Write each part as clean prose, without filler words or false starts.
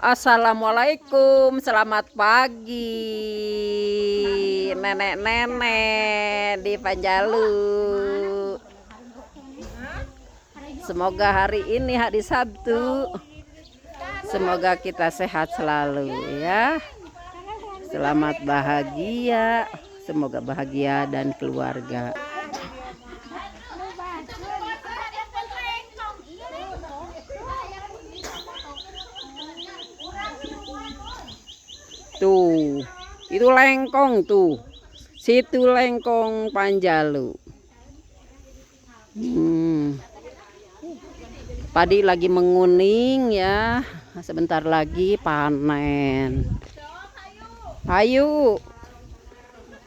Assalamualaikum, selamat pagi nenek-nenek di Panjalu. Semoga hari ini hari Sabtu, semoga kita sehat selalu ya. Selamat bahagia, semoga bahagia dan keluarga. Tuh, itu lengkong tuh. Situ Lengkong Panjalu. Padi lagi menguning ya. Sebentar lagi panen. Ayo.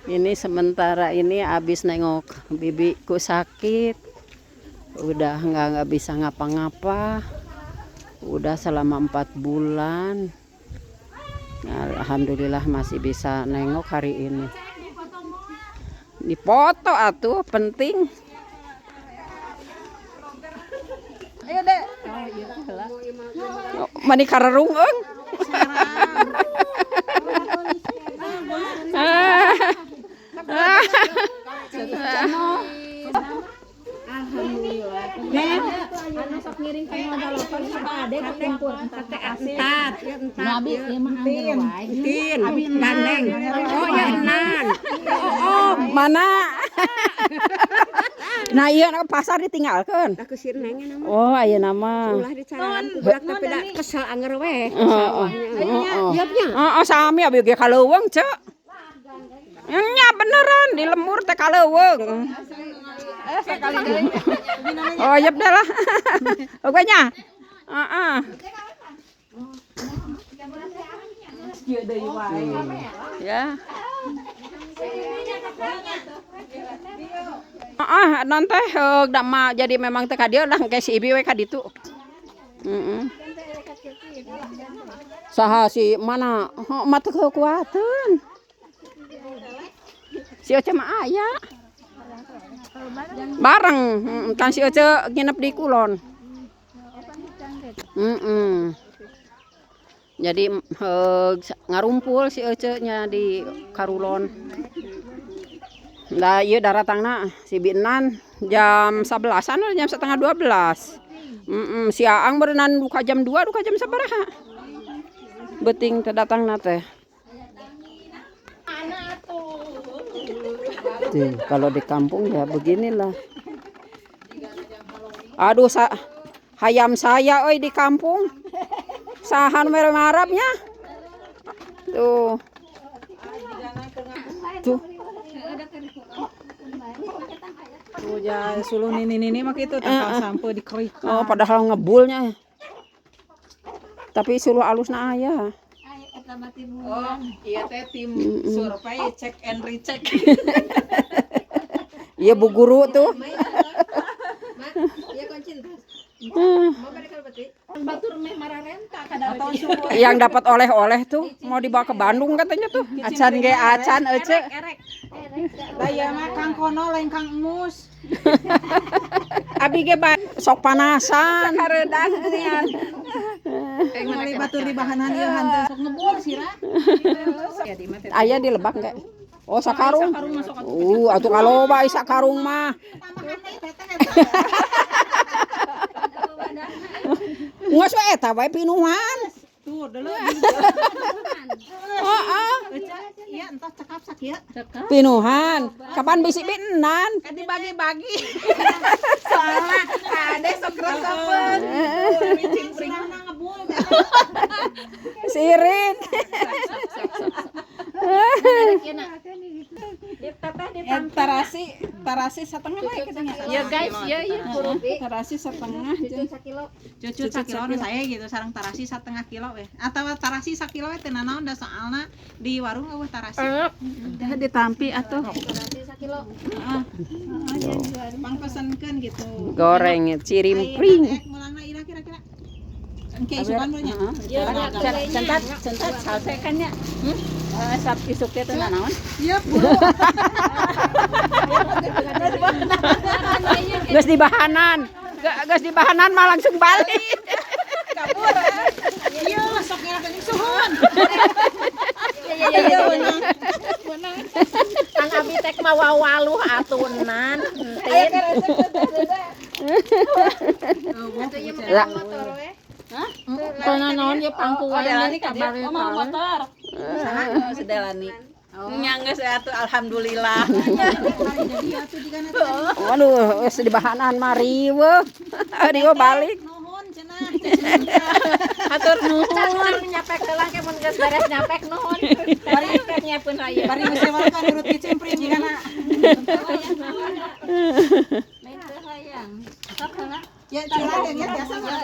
Ini sementara ini habis nengok bibiku sakit. Udah nggak bisa ngapa-ngapa. Udah selama 4 bulan. Nah, alhamdulillah masih bisa nengok hari ini. Dipoto atuh penting. Ayo dek. Mani karerung eung. Alhamdulillah. Anu sok ngiring ka 08 sama ade kumpul Entat, Nabi ieu mah angger wae. Tin, gandeng. Oh ya enan. Oh, mana? Nah, iya pasar ditinggalkan. Aku si neng nama. Oh, ayeuna mah. Ulah dicarangan ku budak tapi da kesel anger we. Heeh. Iya nya. Heeh, sami abi ge kaleuweung, Cek. Nya beneran di lembur teh kaleuweung. Oh, yep dah lah. Oke nya. Heeh. Ya. Ah, non teh da mah jadi memang teh ka dieu lah engke si Ibi we ka ditu. Heeh. Saha si mana? Heuh, mah teu kekuatan. Si Oce mah aya. Bareng, kan si Oce nginep di kulon. Jadi ngarumpul si Oce nya di Karulon. Nah, iya daratangna si Binan jam 11-an atau jam setengah 12. Si Aang berenang duka jam 2, duka jam sabaraha. Beting teh datangna teh. Tuh, kalau di kampung ya beginilah. Aduh, hayam saya oi di kampung. Sahan merem-marapnya. Tuh. Tuh. Tuh ya suluh nini-nini mah kitu tangkal sampo dikerikan. Oh, padahal ngebulnya. Tapi suluh alusna aya. Oh, iya teh tim survei cek and recheck. Iya bu guru tuh. Yang dapat oleh-oleh tuh mau dibawa ke Bandung katanya tuh. Acan ge acan ece. Lah ieu mah Kang Kono lain Kang Emus. Abi ge sok panasan. Kareudang geuningan. Meuli batur di bahanan ieu hantu sok ngebul sira. Aya di lebak enggak? Oh, sakarung. Atuh kaloba sakarung mah. Nggak we eta wae pinuhan. Tuh, dulu. Heeh. Iya, entah cekap sakieu. Pinuhan. Kapan bisi binan? Kan dibagi-bagi. Soalnya ade sok resepeun. Sirahna ngebul. Sirik. Tarasi setengah bae katanya. Ya guys, ya ya Tarasi setengah. Cucu sakilo nu saya gitu sareng tarasi setengah kilo we. Atawa tarasi sakilo we teu nanaon da soalna di warung eueuh tarasi. Dah ditampi atuh. Tarasi sakilo. Heeh. Pangpesenkeun gitu. Goreng cirimpring. Mulangna ira kira-kira. Engke isukan we nya. Sentat, sentat salse kan nya. Sap isuk teh teu nanaon? Iya, Bu. Geus di bahanan. Geus di bahanan mah langsung balik. Kabur. Aya geuning suhun. Iya beunang. Kang abi teh mawawaluh atuh nan. Aya keresek teh. Lah, Kono naon ye pangkuan Delani ka ka dieu. Oh, mau motor. Saha sedelani. Nya geus atuh alhamdulillah. Waduh, geus dibahanan mah riweuh. Riweuh balik. Nuhun cenah. Hatur nuhun. Nyapek heula ke mun geus beres nyapek nuhun. Bari nyapek nyiapkeun raya. Bari geus sewa kan nurut kicimpring jigana. Ya curang ya biasa mah.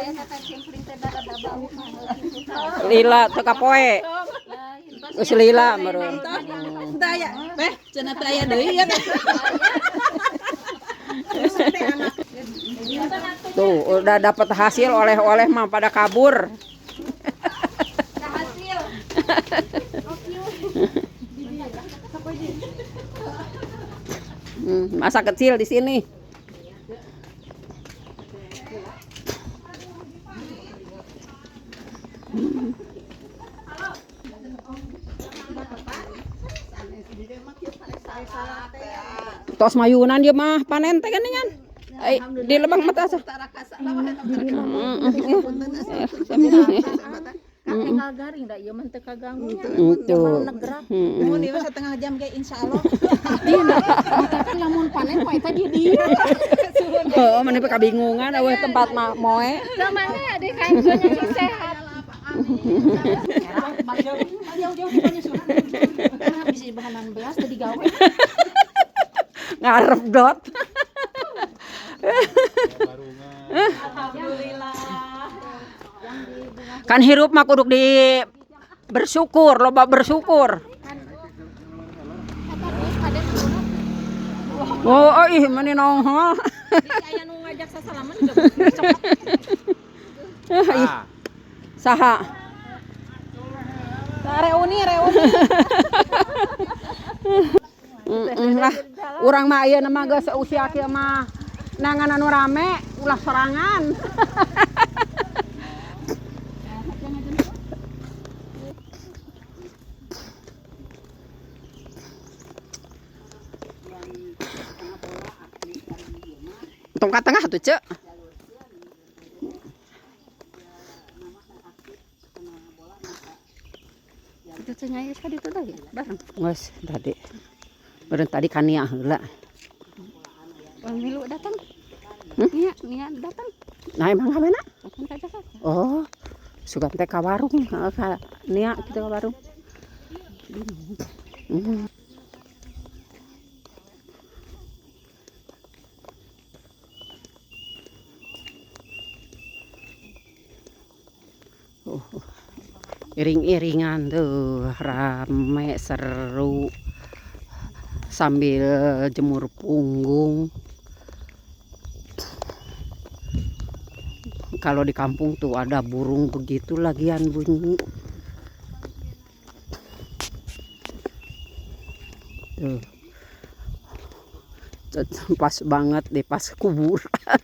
Lila teu kapoe. Geus lila meureun. Teu aya. Teh cenah teu aya deui ya teh. Tuh, udah dapat hasil oleh-oleh mah pada kabur. Masa kecil di sini. Tos mayunan dia mah panen teh geuningan. Ai di lebang mah asa. Tinggal garing da ieu mah teu kaganggu. Itu. Mun ieu setengah jam ge insyaallah. Kan lamun panen poe teh di dieu. Oh, mana kabingungan eueuh tempat moe. Samana di kanjona sehat. Jauh-jauh di panyusunan. Bisa bahanan beas teu digawe. Ngarep dot. Alhamdulillah. Kan hirup mah kudu di bersyukur, loba bersyukur. Oh, ih meni nongol. Aya nu ngajak sasalaman juga. Ih, saha? Reuni reuni. Lah, urang mah ayeuna mah geus usia kieu mah nangan anu rame ulah sorangan. Tong ka tengah tuh, Cek. Itu teh nyai ka ditu deui bareng. Geus tadi. Beureun tadi kania heula. Milu datang. Hmm? Nia, Nia datang. Nah, emang ka mana? Datang ka Jakarta. Oh, sugan teh ka warung, heeh, ka nia kitu ka warung. Oh, iring-iringan tuh rame seru sambil jemur punggung. Kalau di kampung tuh ada burung begitu lagian bunyi. Tuh. Pas banget deh pas kuburan.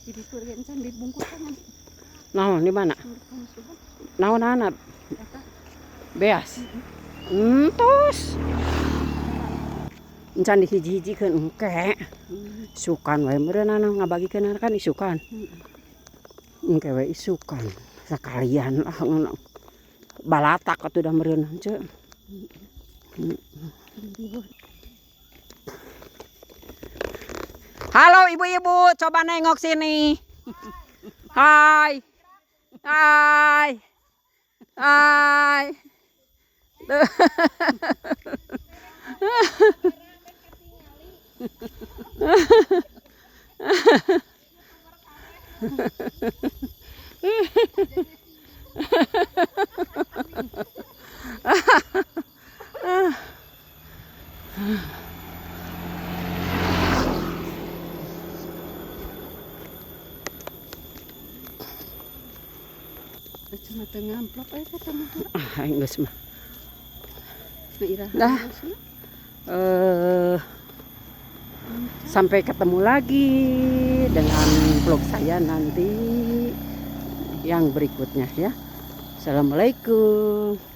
Jadi kuring can dibungkus kan. Naon di mana? Naon anak? Beas. Entos. Encan dihiji-hijikeun engke. Isukan wae meureun anu ngabagikeun kan isukan. Engke we isukan. Sekalian lah ngono. Balatak atuh da meureun ceu. Halo ibu-ibu, coba nengok sini. Hai. Hai. Hai. Cuma teu ngamplop aya teh mah. Ah, geus mah. Nah, iraha. Dah. Sampai ketemu lagi dengan vlog saya nanti yang berikutnya ya. Assalamualaikum.